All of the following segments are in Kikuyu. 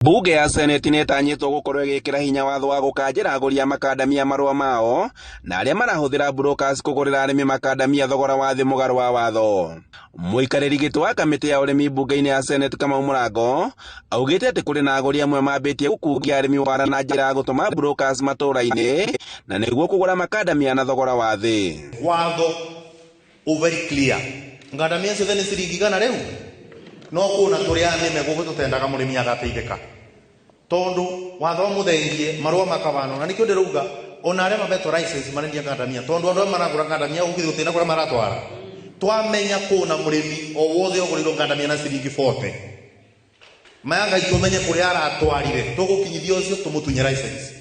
Mbunge ya Seneti nĩ ĩtanyĩtwo gũkorwo ĩgĩkĩra hinya watho wa gũkanjĩra agũri a makandamia marũa mao na arĩa marahũthĩra brokers kũgũrĩra arĩmi makandamia thogora wa thĩ mũgarũ wa watho. Mũikarĩri gĩtĩ wa kamĩtĩ ya ũrĩmi mbunge-inĩ ya Seneti Kamau Mũrango augĩte atĩ kũrĩ na agũri amwe mambĩtie gũkungia arĩmi wara na njĩra ya gũtũma brokers matũũra-inĩ na nĩguo kũgũra makandamia na thogora wa thĩ. Watho ũ very clear, ngandamia ciothe nĩ ciringi 100 rĩu, no kũna tũrĩ anĩme gũkũ tũtendaga mũrĩmi agateithĩka, tondu watho mũthengie marũa makabanwo, na nĩkĩo ndĩrauga ona arĩa mabetwo license marendia ngandamia, tondu andũ arĩa maragũra ngandamia gũkũ gũtirĩ na kũrĩa maratwara. Twamenya kũna mũrĩmi o wothe ũgũrĩirwo ngandamia na ciringi 40, maya Ngai tũmenye kũrĩa aratwarire, tũgũkinyithia ũcio tũmũtunye license,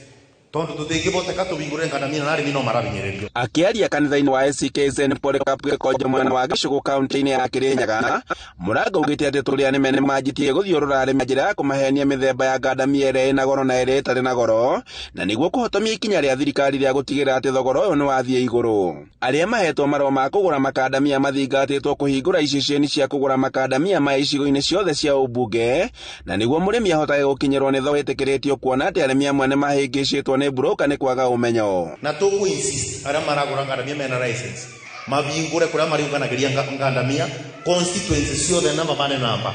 tondu tũtingĩboteka tũhingũre ngandamia na arĩmi no marahinyĩrĩrio. Akĩaria kanitha-inĩ wa ACK St Polycarp Gĩkonjo mwena wa Gĩcũgũ kaunti-inĩ ya Kĩrĩnyaga, Mũrango augĩte atĩ tũrĩa nĩme nĩmanjĩtie gũthiũrũra arĩmi na njĩra ya kũmahenia mĩthemba ya ngandamia ĩrĩa ĩna goro na ĩrĩa ĩtarĩ na goro, na nĩguo kũhotomia ikinya rĩa thirikari rĩa gũtigĩrĩra atĩ thogora ũyũ nĩwathiĩ igũrũ. Arĩa mahetwo marũa ma kũgũra makandamia mathingatĩtwo kũhingũra iceceni cia kũgũra makandamia maya icigo-inĩ ciothe cia ũmbunge, na nĩguo mũrĩmi ahotage gũkinyĩrwo nĩ thogora ĩtĩkĩrĩtio, kuona atĩ arĩmi amwe nĩmahĩngĩcĩtwo nĩ broker nĩ kwaga ũmenyo. Na tũkũ insist arĩa maragũra ngandamia mena license mavingũre kũrĩa mariũnganagĩria ngandamia constituency ciothe na mabane namba,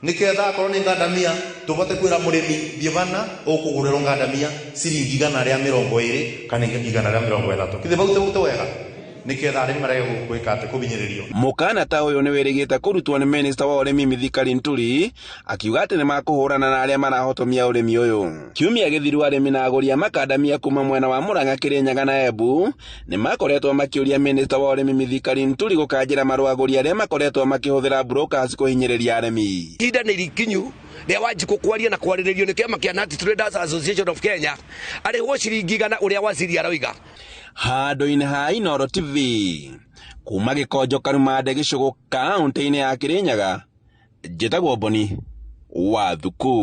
niketha akorwo nĩ ngandamia tũbote kwĩra mũrĩmi, thiĩ bana ũkũgũrĩrwo ngandamia ciringi 120 kana 130. Kithĩ bau tĩ wega? Niketha arĩmi marege gwĩka atĩ kũbinyĩrĩrio. Mũkana ta ũyũ nĩ wĩrĩgĩte kũrutwo nĩ minista wa ũrĩmi Mithika Linturi, akiuga atĩ nĩmakũhũrana na arĩa marahotomia ũrĩmi ũyũ. Kiumia gĩthiru arĩmi na agũri a makandamia kuma mwena wa Murang'a, Kĩrĩnyaga na Embu nĩmakoretwo makĩũria minista wa ũrĩmi Mithika Linturi gũkanjĩra marũa agũri arĩa makoretwo makĩhũthĩra brokers kũhinyĩrĩria arĩmi. Ihinda nĩ ikinyu rĩa Wanjikũ kwaria na kwarĩrĩrio nĩ kĩama kĩa Nut Traders Association of Kenya, arĩhwo ciringi 100 ũrĩa waziri aroiga. Handũ-inĩ ha Inooro TV kuma Gĩkonjo Karumande Gĩcũgũ kaunti-inĩ ya Kĩrĩnyaga, njĩtagwo Boni wa Thuku.